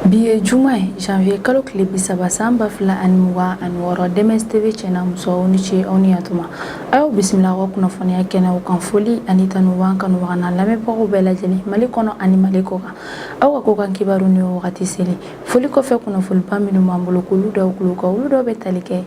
Bi ye juma ye, janvier kalo tile 30, san 2026. DMS TV cɛ n'a muso, aw ni ce, aw ni yantuma. A y'aw bisimila aw ka kunnafoniya kɛnɛw kan. Foli ani tanu b'an kanubaga n'an lamɛnbagaw bɛɛ lajɛlen, Mali kɔnɔ ani Mali kɔ kan. Aw ka ko kan kibaru ni wagati seli. Foli kɔfɛ, kunnafoniba minnu b'an bolo k'olu daw tulo kan, olu dɔw bɛ tali kɛ: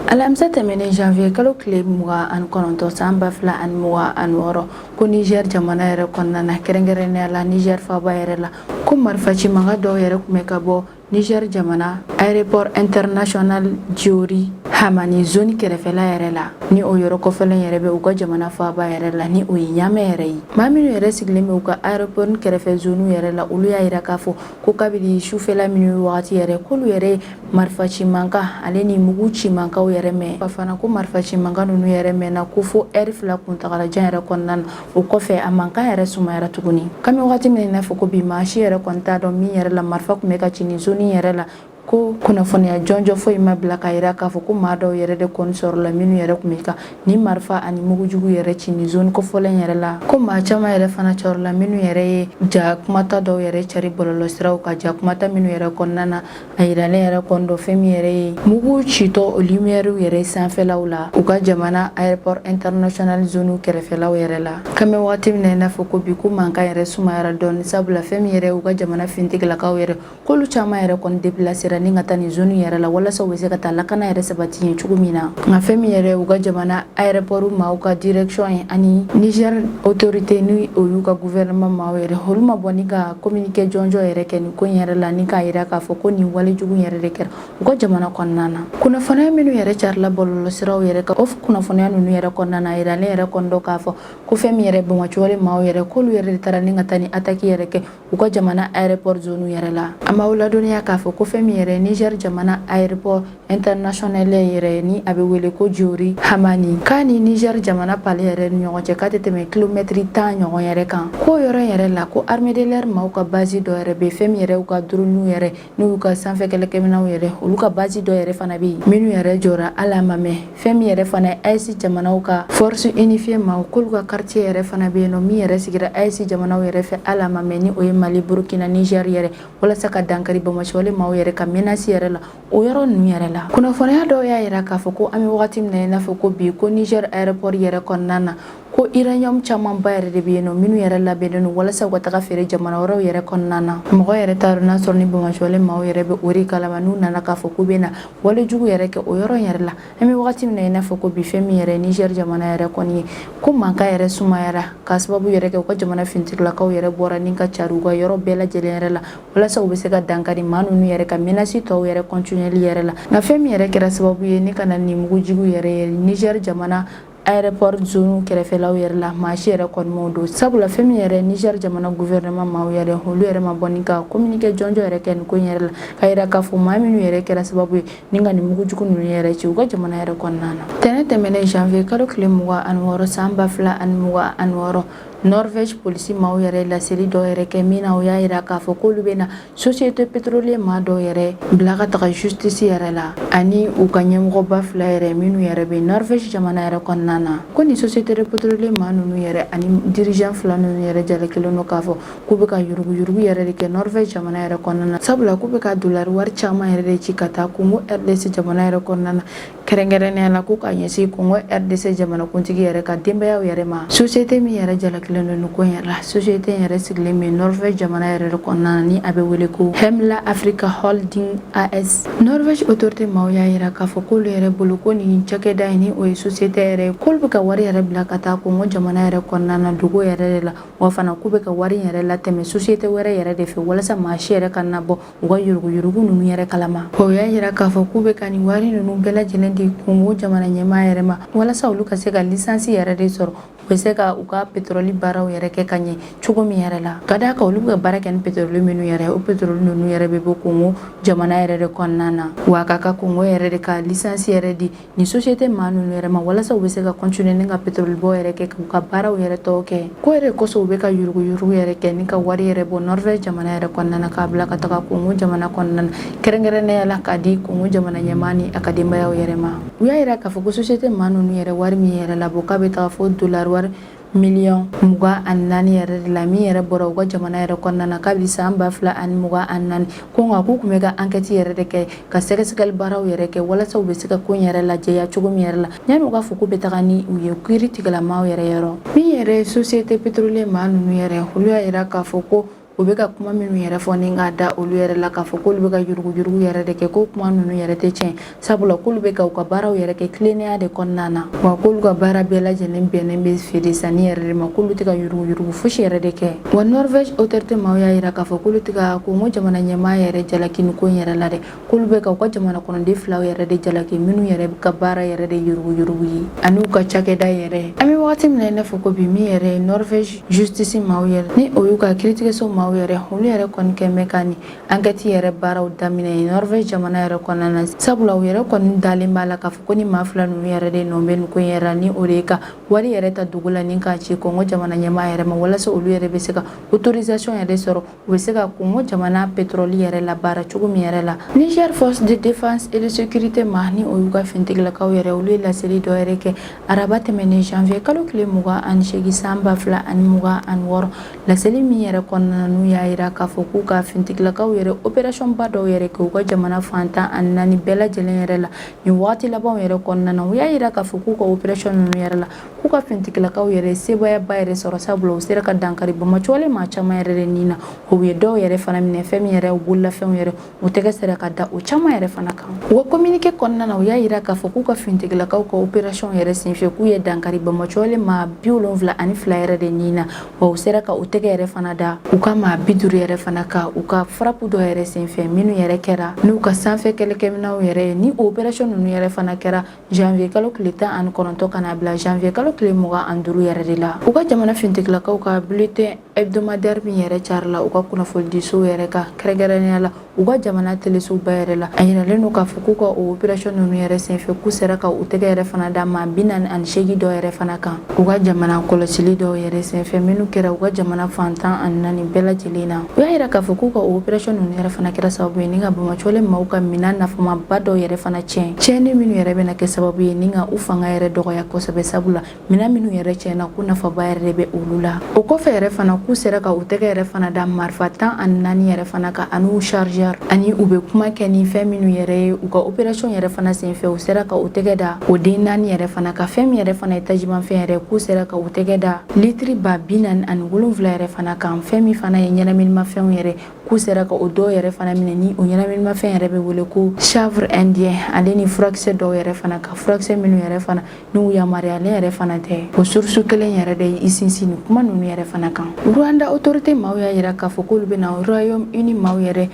alamisa tɛmɛnen, janvier kalo tile 29, san 2026, ko Niger jamana yɛrɛ kɔnɔna na, kɛrɛnkɛrɛnnenya la Niger faaba yɛrɛ la, ko marifaci mankan dɔw yɛrɛ tun bɛ ka bɔ Niger jamana aéroport international Diori Hamani zone kɛrɛfɛla yɛrɛ la, ni o yɔrɔ kɔfɛlen yɛrɛ bɛ u ka jamana faaba yɛrɛ la, ni o ye Ɲamɛ yɛrɛ ye. Maa minnu yɛrɛ sigilen bɛ u ka aéroport kɛrɛfɛ zone yɛrɛ la, olu y'a yira k'a fɔ ko kabini sufɛla minnu wagati yɛrɛ, k'olu yɛrɛ ye marifaci mankan ale ni mugu ci mankanw yɛrɛ mɛn. A fana ko marifaci mankan ninnu yɛrɛ mɛnna ko fo ɛri 2 kuntagalajan yɛrɛ kɔnɔna na. O kɔfɛ, a mankan yɛrɛ sumayara tuguni. Kami wagati min n'a fɔ ko bi, maa si yɛrɛ kɔni t'a dɔn min yɛrɛ la marifa tun bɛ ka ci nin zone yɛrɛ la, ko kunnafoniya jɔnjɔn foyi ma bila k'a yira k'a fɔ ko maa dɔw yɛrɛ de kɔni sɔrɔla minnu yɛrɛ tun bɛ ka ni marifa ani mugujugu yɛrɛ ci nin zone kofɔlen yɛrɛ la. Ko maa caman yɛrɛ fana cɔrɔla minnu yɛrɛ ye ja kumata dɔw yɛrɛ cari bɔlɔlɔsiraw kan, ja kumata minnu yɛrɛ kɔnɔna na, a yiralen yɛrɛ kɔni dɔ fɛn min yɛrɛ ye mugu citɔ o lumière yɛrɛ sanfɛlaw la, u ka jamana aéroport international zone kɛrɛfɛlaw yɛrɛ la. Kami wagati min na i n'a fɔ ko bi, ko mankan yɛrɛ sumayara dɔɔni, sabula fɛn min yɛrɛ u ka jamana finitigilakaw yɛrɛ, k'olu caman yɛrɛ kɔni déplacera ni ka taa nin zone yɛrɛ la, walasa u bɛ se ka taa lakana yɛrɛ sabati yen cogo min na. Nka fɛn min yɛrɛ u ka jamana aéroport maaw ka direction ye ani Niger autorité, ni o y'u ka gouvernement maaw yɛrɛ, olu ma bɔ ni ka communiqué jɔnjɔn yɛrɛ kɛ nin ko in yɛrɛ la, ni k'a yira k'a fɔ ko nin walejugu yɛrɛ de kɛra u ka jamana kɔnɔna na. Kunnafoniya minnu yɛrɛ carila bɔlɔlɔsiraw yɛrɛ kan, o kunnafoniya ninnu yɛrɛ kɔnɔna na, a yiralen yɛrɛ kɔni dɔ k'a fɔ ko fɛn min yɛrɛ banbaanciwale maaw yɛrɛ, k'olu yɛrɛ de taara ni ka taa ni attaque yɛrɛ kɛ u ka jamana aéroport zone yɛrɛ la. An b'aw ladɔnniya k'a fɔ ko fɛn min yɛrɛ Niger jamana aéroport international yɛrɛ, ni a bɛ wele ko Diori Hamani, k'a ni Niger jamana palais yɛrɛ ni ɲɔgɔn cɛ, k'a tɛ tɛmɛ kilomɛtiri 10 ɲɔgɔn yɛrɛ kan. K'o yɔrɔ yɛrɛ la, ko armée de l'air maaw ka base dɔ yɛrɛ bɛ, fɛn min yɛrɛ u ka drone yɛrɛ n'u y'u ka sanfɛ kɛlɛkɛminɛnw yɛrɛ, olu ka base dɔ yɛrɛ fana bɛ yen minnu yɛrɛ jɔra. Hali a ma mɛn, fɛn min yɛrɛ fana ye AES jamanaw ka force unifiée maaw, k'olu ka quartier yɛrɛ fana bɛ yen nɔ, min yɛrɛ sigira AES jamanaw yɛrɛ fɛ, hali a ma mɛn, ni o ye Mali, Burukina, Niger yɛrɛ, walasa ka dankari banbaanciwale maaw yɛrɛ ka menace yɛrɛ la o yɔrɔ ninnu yɛrɛ la. Kunnafoniya dɔw y'a yira k'a fɔ ko an bɛ wagati min na i n'a fɔ ko bi, ko Niger aéroport yɛrɛ kɔnɔna na, ko uranium camanba yɛrɛ de bɛ yen nɔ, minnu yɛrɛ labɛnnen don walasa u ka taga feere jamana wɛrɛw yɛrɛ kɔnɔna na. Mɔgɔ yɛrɛ t'a dɔn n'a sɔrɔ ni banbaanciwale maaw yɛrɛ bɛ o de kalama, n'u nana k'a fɔ k'u bɛ na walejugu yɛrɛ kɛ o yɔrɔ in yɛrɛ la. An bɛ wagati min na i n'a fɔ ko bi, fɛn min yɛrɛ Niger jamana yɛrɛ kɔni ye, ko mankan yɛrɛ sumayara k'a sababu yɛrɛ kɛ u ka jamana finitigilakaw yɛrɛ bɔra ni ka cari u ka yɔrɔ bɛɛ lajɛlen yɛrɛ la, walasa u bɛ se ka dankari maa ninnu yɛrɛ ka menace tɔw yɛrɛ continueli yɛrɛ la. Nka fɛn min yɛrɛ kɛra sababu ye ni ka na nin mugujugu yɛrɛ ye Niger jamana aéroport zone kɛrɛfɛlaw yɛrɛ la, maa si yɛrɛ kɔni m'o dɔn, sabula fɛn min yɛrɛ Niger jamana gouvernement maaw yɛrɛ, olu yɛrɛ ma bɔ ni ka communiqué jɔnjɔn yɛrɛ kɛ nin ko in yɛrɛ la, ka yira k'a fɔ maa minnu yɛrɛ kɛra sababu ye ni ka nin mugujugu ninnu yɛrɛ ci u ka jamana yɛrɛ kɔnɔna na. Tɛnɛ tɛmɛnen, janvier kalo tile 26, san 2026, Norvège polisi maaw yɛrɛ laseli dɔw yɛrɛ kɛ min na, o y'a yira k'a fɔ k'olu bɛna société pétrolier maa dɔw yɛrɛ bila ka taga justice yɛrɛ la, ani u ka ɲɛmɔgɔba fila yɛrɛ minnu yɛrɛ bɛ Norvège jamana yɛrɛ kɔnɔna na. Ko nin société pétrolier maa ninnu yɛrɛ ani dirigeant fila ninnu yɛrɛ jalakilen don k'a fɔ k'u bɛ ka yuruguyurugu yɛrɛ de kɛ Norvège jamana yɛrɛ kɔnɔna na, sabula k'u bɛ ka dolari wari caman yɛrɛ de ci ka taa Congo RDC jamana yɛrɛ kɔnɔna na, kɛrɛnkɛrɛnnenya la ko ka ɲɛsin Congo RDC jamanakuntigi yɛrɛ ka denbayaw yɛrɛ ma. Société min yɛrɛ jalakilen don nin ko in yɛrɛ la, société in yɛrɛ sigilen bɛ Norvège jamana yɛrɛ de kɔnɔna na, ni a bɛ wele ko Hemla Africa Holding AS. Norvège autorité maaw y'a yira k'a fɔ k'olu yɛrɛ bolo, ko nin cakɛda in, ni o ye société yɛrɛ ye, k'olu bɛ ka wari yɛrɛ bila ka taa Congo jamana yɛrɛ kɔnɔna na dogo yɛrɛ de la, wa fana k'u bɛ ka wari yɛrɛ latɛmɛ société wɛrɛ yɛrɛ de fɛ, walasa maa si yɛrɛ kana bɔ u ka yuruguyurugu ninnu yɛrɛ kalama. O y'a yira k'a fɔ k'u bɛ ka nin wari ninnu bɛɛ lajɛlen di Congo jamana ɲɛmaa yɛrɛ ma, walasa olu ka se ka licence yɛrɛ de sɔrɔ, u bɛ se ka u ka pétrole baaraw yɛrɛ kɛ ka ɲɛ cogo min yɛrɛ la, ka d'a kan olu bɛ ka baara kɛ ni pétrole minnu yɛrɛ, o pétrole ninnu yɛrɛ bɛ bɔ Congo jamana yɛrɛ de kɔnɔna na. Wa k'a ka Congo yɛrɛ de ka licence yɛrɛ di nin société maa ninnu yɛrɛ ma, walasa u bɛ se ka continuer ni ka pétrole bɔ yɛrɛ kɛ, k'u ka baaraw yɛrɛ tɔw kɛ. Ko yɛrɛ kosɔn, u bɛ ka yuruguyurugu yɛrɛ kɛ ni ka wari yɛrɛ bɔ Norvège jamana yɛrɛ kɔnɔna na, k'a bila ka taga Congo jamana kɔnɔna na, kɛrɛnkɛrɛnnenya la k'a di Congo jamana ɲɛmaa ni a ka denbayaw yɛrɛ ma. U y'a yira k'a fɔ ko société maa ninnu yɛrɛ wari min yɛrɛ labɔ, k'a bɛ taga fo dollar wari Miliyɔn 24 yɛrɛ de la, min yɛrɛ bɔra u ka jamana yɛrɛ kɔnɔna na kabini san 2024. Ko nka k'u tun bɛ ka enquête yɛrɛ de kɛ, ka sɛgɛsɛgɛli baaraw yɛrɛ kɛ, walasa u bɛ se ka ko in yɛrɛ lajɛya cogo min yɛrɛ la, yanni u k'a fɔ k'u bɛ taga ni u ye kiiri tigɛlamaaw yɛrɛ yɔrɔ. Min yɛrɛ ye société pétrolier maa ninnu yɛrɛ, olu y'a yira k'a fɔ ko u bɛ ka kuma minnu yɛrɛ fɔ ni k'a da olu yɛrɛ la k'a fɔ k'olu bɛ ka yuruguyurugu yɛrɛ de kɛ, ko kuma ninnu yɛrɛ tɛ tiɲɛ, sabula k'olu bɛ ka u ka baaraw yɛrɛ kɛ tilennenya de kɔnɔna na, wa k'olu ka baara bɛɛ lajɛlen bɛnnen bɛ feere sanni yɛrɛ de ma, k'olu tɛ ka yuruguyurugu fosi yɛrɛ de kɛ. Wa Norvège autorité maaw y'a yira k'a fɔ k'olu tɛ ka Congo jamana ɲɛmaa yɛrɛ jalaki nin ko in yɛrɛ la dɛ, k'olu bɛ ka u ka jamana kɔnɔden filaw yɛrɛ de jalaki, minnu yɛrɛ ka baara yɛrɛ de yuruguyurugu ye ani u ka cakɛda yɛrɛ. An bɛ wagati min na i n'a fɔ ko bi, min yɛrɛ ye Norvège justice maaw yɛrɛ, ni o y'u ka kiiritigɛso maaw yɛrɛ, olu yɛrɛ kɔni kɛn bɛ ka nin enquête yɛrɛ baaraw daminɛ Norvège jamana yɛrɛ kɔnɔna na, sabula u yɛrɛ kɔni dalen b'a la k'a fɔ ko ni maa fila ninnu yɛrɛ de nɔ bɛ nin ko in yɛrɛ la, ni o de ye ka wari yɛrɛ ta dogo la ni k'a ci Congo jamana ɲɛmaa yɛrɛ ma, walasa olu yɛrɛ bɛ se ka autorisation yɛrɛ sɔrɔ, u bɛ se ka Congo jamana pétrole yɛrɛ labaara cogo min yɛrɛ la. Niger force de défense et de sécurité ma, ni o y'u ka finitigilakaw yɛrɛ, olu ye laseli dɔ yɛrɛ kɛ araba tɛmɛnen janvier kalo tile 28 san 2026. Laseli min yɛrɛ kɔnɔna na, n'u y'a yira k'a fɔ k'u ka finitigilakaw yɛrɛ opération ba dɔw yɛrɛ kɛ u ka jamana fan 14 bɛɛ lajɛlen yɛrɛ la nin waati labanw yɛrɛ kɔnɔna na. U y'a yira k'a fɔ k'u ka opération ninnu yɛrɛ la, k'u ka finitigilakaw yɛrɛ sebaayaba yɛrɛ sɔrɔ, sabula u sera ka dankari banbaanciwale maa caman yɛrɛ de ni na, u ye dɔw yɛrɛ fana minɛ, fɛn min yɛrɛ u bololafɛnw yɛrɛ, u tɛgɛ sera ka da o caman yɛrɛ fana kan. U ka communiqué kɔnɔna na, u y'a yira k'a fɔ k'u ka finitigilakaw ka opération yɛrɛ senfɛ, k'u ye dankari banbaanciwale maa 72 yɛrɛ de ni na, wa u sera ka u tɛgɛ yɛrɛ fana da u ka maa 50 yɛrɛ fana kan u ka frappe dɔ yɛrɛ senfɛ, minnu yɛrɛ kɛra n'u ka sanfɛ kɛlɛkɛminɛnw yɛrɛ ye. Ni opération ninnu yɛrɛ fana kɛra janvier kalo tile 19 ka n'a bila janvier kalo tile 25 yɛrɛ de la. U ka jamana finitigilakaw ka bulletin hebdomadaire min yɛrɛ carila u ka kunnafonidisow yɛrɛ kan, kɛrɛnkɛrɛnnenya la u ka jamana telesoba yɛrɛ la, a yiralen don k'a fɔ k'u ka o opération ninnu yɛrɛ senfɛ, k'u sera ka u tɛgɛ yɛrɛ fana da maa 48 dɔ yɛrɛ fana kan u ka jamana kɔlɔsili dɔw yɛrɛ senfɛ, minnu kɛra u ka jamana fan 14 bɛɛ lajɛlen na. U y'a yira k'a fɔ k'u ka o opération ninnu yɛrɛ fana kɛra sababu ye ni ka banbaanciwale maaw ka minɛn nafamaba dɔw yɛrɛ fana tiɲɛ, tiɲɛni minnu yɛrɛ bɛna kɛ sababu ye ni ka u fanga yɛrɛ dɔgɔya kosɛbɛ, sabula minɛn minnu yɛrɛ tiɲɛna, ko nafaba yɛrɛ de bɛ olu la. O kɔfɛ yɛrɛ fana, k'u sera ka u tɛgɛ yɛrɛ fana da marifa 14 yɛrɛ fana kan ani chargeur, ani u bɛ kuma kɛ ni fɛn minnu yɛrɛ ye u ka opération yɛrɛ fana senfɛ, u sera ka u tɛgɛ da o den naani yɛrɛ fana kan. Fɛn min yɛrɛ fana ye tajimafɛn yɛrɛ, k'u sera ka u tɛgɛ da litiri 47,000 yɛrɛ fana kan. Fɛn min fana ye ɲɛnaminimafɛnw yɛrɛ, k'u sera ka o dɔw yɛrɛ fana minɛ, ni o ɲɛnaminimafɛn yɛrɛ bɛ wele ko chanvre indien, ale ni furakisɛ dɔw yɛrɛ fana kan, furakisɛ minnu yɛrɛ fana n'u yamaruyalen yɛrɛ fana tɛ. O source kelen yɛrɛ de ye i sinsin nin kuma ninnu yɛrɛ fana kan. Rwanda autorité maaw y'a yira k'a fɔ k'olu bɛna Royaume-Uni maaw yɛrɛ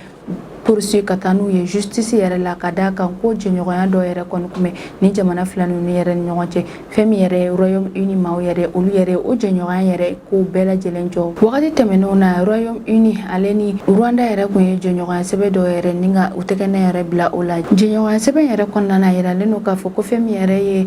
poursuit ka taa n'u ye justice yɛrɛ la, ka d'a kan ko jɛɲɔgɔnya dɔ yɛrɛ kɔni tun bɛ ni jamana fila ninnu yɛrɛ ni ɲɔgɔn cɛ. Fɛn min yɛrɛ ye Royaume-Uni maaw yɛrɛ, olu yɛrɛ o jɛɲɔgɔnya yɛrɛ ko bɛɛ lajɛlen jɔ. Wagati tɛmɛnenw na, Royaume-Uni ale ni Rwanda yɛrɛ tun ye jɛɲɔgɔnya sɛbɛn dɔ yɛrɛ ni ka u tɛgɛ yɛrɛ bila o la. Jɛɲɔgɔnya sɛbɛn yɛrɛ kɔnɔna na, yiralen don k'a fɔ ko fɛn min yɛrɛ ye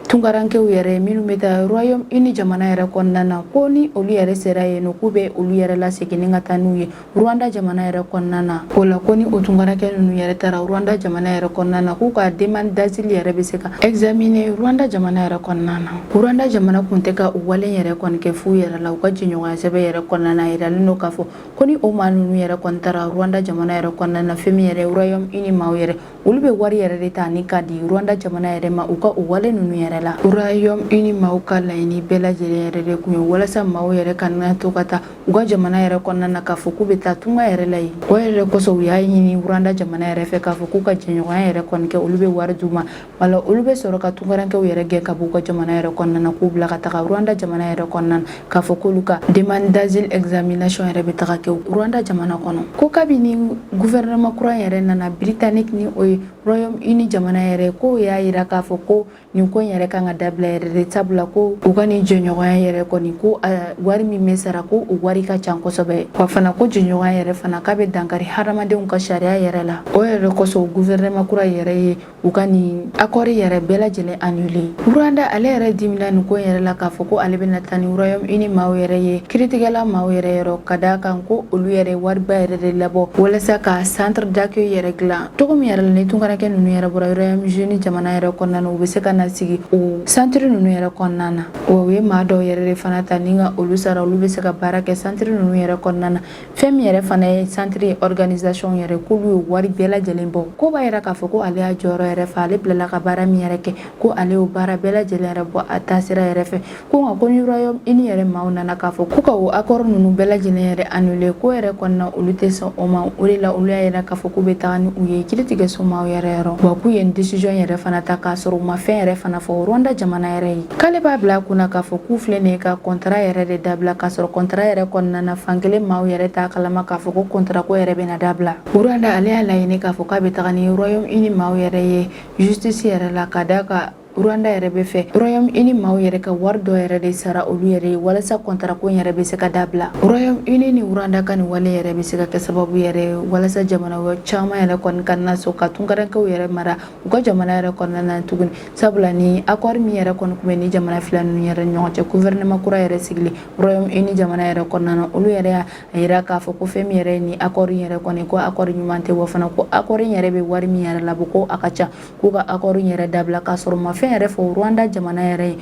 tunkarankew yɛrɛ minnu bɛ taa Royaume-Uni jamana yɛrɛ kɔnɔna na, ko ni olu yɛrɛ sera yen nɔ, k'u bɛ olu yɛrɛ lasegin ka taa n'u ye Rwanda jamana yɛrɛ kɔnɔna na. O la, ko ni o tunkaranke ninnu yɛrɛ taara Rwanda jamana yɛrɛ kɔnɔna na, k'u ka demande d'asile yɛrɛ bɛ se ka examiner Rwanda jamana yɛrɛ kɔnɔna na. Rwanda jamana kun tɛ ka u wale yɛrɛ kɔni kɛ fu yɛrɛ la u ka jɛɲɔgɔnya sɛbɛn yɛrɛ kɔnɔna na. Yiralen don k'a fɔ ko ni o maa ninnu yɛrɛ kɔni taara Rwanda jamana yɛrɛ kɔnɔna na, fɛn min yɛrɛ Royaume-Uni maaw yɛrɛ, olu bɛ wari yɛrɛ de ta ni ka di Rwanda jamana yɛrɛ ma u ka o wale ninnu yɛrɛ la. Royaume-Uni maaw ka laɲini bɛɛ lajɛlen yɛrɛ de kun ye walasa maaw yɛrɛ kana to ka taa u ka jamana yɛrɛ kɔnɔna na k'a fɔ k'u bɛ taa tunga yɛrɛ la yen. O yɛrɛ kosɔn, u y'a ɲini Rwanda jamana yɛrɛ fɛ k'a fɔ k'u ka jɛɲɔgɔnya yɛrɛ kɔni kɛ, olu bɛ wari d'u ma, wala olu bɛ sɔrɔ ka tunkarankew yɛrɛ gɛn ka bɔ u ka jamana yɛrɛ kɔnɔna na, k'u bila ka taga Rwanda jamana yɛrɛ kɔnɔna na, k'a fɔ k'olu ka demande d'asile examination yɛrɛ bɛ taga kɛ Rwanda jamana kɔnɔ. Ko kabini gouvernement kura yɛrɛ nana Britannique, ni o ye Royaume-Uni jamana yɛrɛ, k'o y'a yira k'a fɔ ko nin ko in yɛrɛ kan ka dabila yɛrɛ de, sabula ko u ka nin jɛɲɔgɔnya yɛrɛ kɔni, ko wari min bɛ sara, ko o wari ka ca kosɛbɛ, wa fana ko jɛɲɔgɔnya yɛrɛ fana k'a bɛ dankari hadamadenw ka sariya yɛrɛ la. O yɛrɛ kosɔn, gouvernement kura yɛrɛ ye u ka nin accord yɛrɛ bɛɛ lajɛlen annulé. Rwanda ale yɛrɛ dimina nin ko in yɛrɛ la k'a fɔ ko ale bɛna taa ni Royaume-Uni maaw yɛrɛ ye kiritigɛla maaw yɛrɛ yɔrɔ, ka d'a kan ko olu yɛrɛ wariba yɛrɛ de labɔ walasa ka centre d'accueil yɛrɛ dilan cogo min yɛrɛ la, ni tunkaranke ninnu yɛrɛ bɔra Royaume-Uni jamana yɛrɛ kɔnɔna na, u bɛ se ka na sigi u o santiri ninnu yɛrɛ kɔnɔna na. Wa u ye maa dɔw yɛrɛ de fana ta ni ka olu sara, olu bɛ se ka baara kɛ santiri ninnu yɛrɛ kɔnɔna na. Fɛn min yɛrɛ fana ye santiri organisation yɛrɛ, k'olu ye wari bɛɛ lajɛlen bɔ. Ko b'a yira k'a fɔ ko ale y'a jɔyɔrɔ yɛrɛ fa, ale bilala ka baara min yɛrɛ kɛ, ko ale y'o baara bɛɛ lajɛlen yɛrɛ bɔ a taasira yɛrɛ fɛ. Ko nka ko ni Royaume-Uni yɛrɛ maaw nana k'a fɔ ko ka o accord ninnu bɛɛ lajɛlen yɛrɛ annuler, ko yɛrɛ kɔnɔna olu tɛ sɔn o ma. O de la olu y'a yira k'a fɔ k'u bɛ taga ni u ye kiiritigɛso maaw yɛrɛ yɔrɔ. Wa k'u ye nin décision yɛrɛ fana ta k'a sɔrɔ u ma fɛn yɛrɛ fana fɔ Rwanda jamana yɛrɛ ye. K'ale b'a bila a kunna k'a fɔ k'u filɛ nin ye ka contrat yɛrɛ de dabila, k'a sɔrɔ contrat yɛrɛ kɔnɔna na fankelen maaw yɛrɛ t'a kalama k'a fɔ ko contrat ko yɛrɛ bɛna dabila. Rwanda ale y'a laɲini k'a fɔ k'a bɛ taga ni Royaume-Uni maaw yɛrɛ ye justice yɛrɛ la, ka d'a kan Rwanda yɛrɛ bɛ fɛ Royaume-Uni maaw yɛrɛ ka wari dɔ yɛrɛ de sara olu yɛrɛ ye walasa contrat ko yɛrɛ bɛ se ka dabila. Royaume-Uni ni Rwanda ka nin wale yɛrɛ bɛ se ka kɛ sababu yɛrɛ ye walasa jamana caman yɛrɛ kɔni ka na sɔn ka tunkarankew yɛrɛ mara u ka jamana yɛrɛ kɔnɔna na tuguni, sabula ni accord min yɛrɛ kɔni tun bɛ ni jamana fila ninnu yɛrɛ ɲɔgɔn cɛ, gouvernement kura yɛrɛ sigilen Royaume-Uni jamana yɛrɛ kɔnɔna na, olu yɛrɛ y'a yira k'a fɔ ko fɛn min yɛrɛ ni accord yɛrɛ kɔni, ko accord ɲuman tɛ. Wa fana ko accord yɛrɛ bɛ wari min yɛrɛ labɔ, ko a ka ca, k'u ka accord yɛrɛ dabila k'a sɔrɔ ma fɛn yɛrɛ fɔ Rwanda jamana yɛrɛ ye.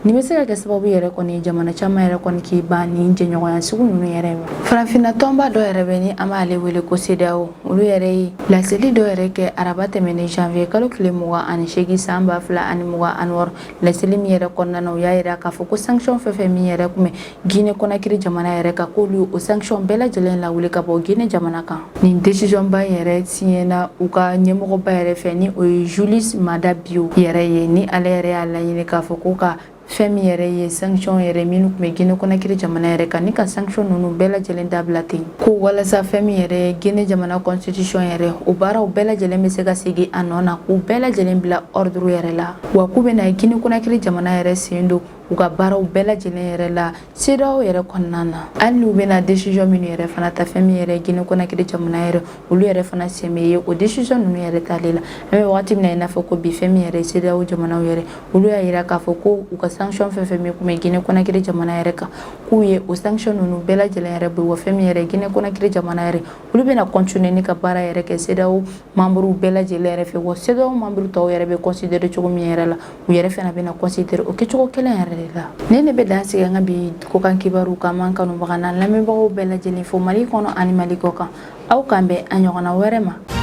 Nin bɛ se ka kɛ sababu yɛrɛ kɔni jamana caman yɛrɛ kɔni k'i ban nin jɛɲɔgɔnya sugu ninnu yɛrɛ ma. Farafinna tɔnba dɔ yɛrɛ bɛ ni an b'ale wele ko CEDEAO, olu yɛrɛ ye laseli dɔ yɛrɛ kɛ araba tɛmɛnen janvier kalo tile 28 san 2026. Laseli min yɛrɛ kɔnɔna na, u y'a yira k'a fɔ ko sanction fɛn fɛn min yɛrɛ tun bɛ Guinée Conakry jamana yɛrɛ kan, k'olu o sanction bɛɛ lajɛlen lawuli ka bɔ Guinée jamana kan. Nin décision ba yɛrɛ signena u ka ɲɛmɔgɔba yɛrɛ fɛ, ni o ye Julius Maada Bio yɛrɛ ye, ni ale yɛrɛ y'a laɲini k'a fɔ ko ka fɛn min yɛrɛ ye sanction yɛrɛ minnu tun bɛ Guinée Conakry jamana yɛrɛ kan, ni ka sanction ninnu bɛɛ lajɛlen dabila ten, ko walasa fɛn min yɛrɛ ye Guinée jamana constitution yɛrɛ, o baaraw bɛɛ lajɛlen bɛ se ka segin a nɔ na, k'u bɛɛ lajɛlen bila ordre yɛrɛ la. Wa k'u bɛna Guinée Conakry jamana yɛrɛ sen don u ka baaraw bɛɛ lajɛlen yɛrɛ la CEDEAO yɛrɛ kɔnɔna na, hali n'u bɛna décision minnu yɛrɛ fana ta, fɛn min yɛrɛ ye Guinée Conakry jamana yɛrɛ, olu yɛrɛ fana sen bɛ ye o décision ninnu yɛrɛ tali la. An bɛ wagati min na i n'a fɔ ko bi, fɛn min yɛrɛ ye CEDEAO jamanaw yɛrɛ, olu y'a yira k'a fɔ ko u ka sanction fɛn fɛn min tun bɛ Guinée Conakry jamana yɛrɛ kan, k'u ye o sanction ninnu bɛɛ lajɛlen yɛrɛ bɔ. Wa fɛn min yɛrɛ ye Guinée Conakry jamana yɛrɛ, olu bɛna continuer ni ka baara yɛrɛ kɛ CEDEAO membre bɛɛ lajɛlen yɛrɛ fɛ. Wa CEDEAO membre tɔw yɛrɛ bɛ considérer cogo min yɛrɛ la, u yɛrɛ fana bɛna considérer o kɛcogo kelen yɛrɛ de la. Nin de bɛ dan sigi an ka bi kokan kibaru kan. M'an kanubaga n'an lamɛnbagaw bɛɛ lajɛlen fo Mali kɔnɔ ani Mali kɔ kan. Aw k'an bɛn a ɲɔgɔnna wɛrɛ ma.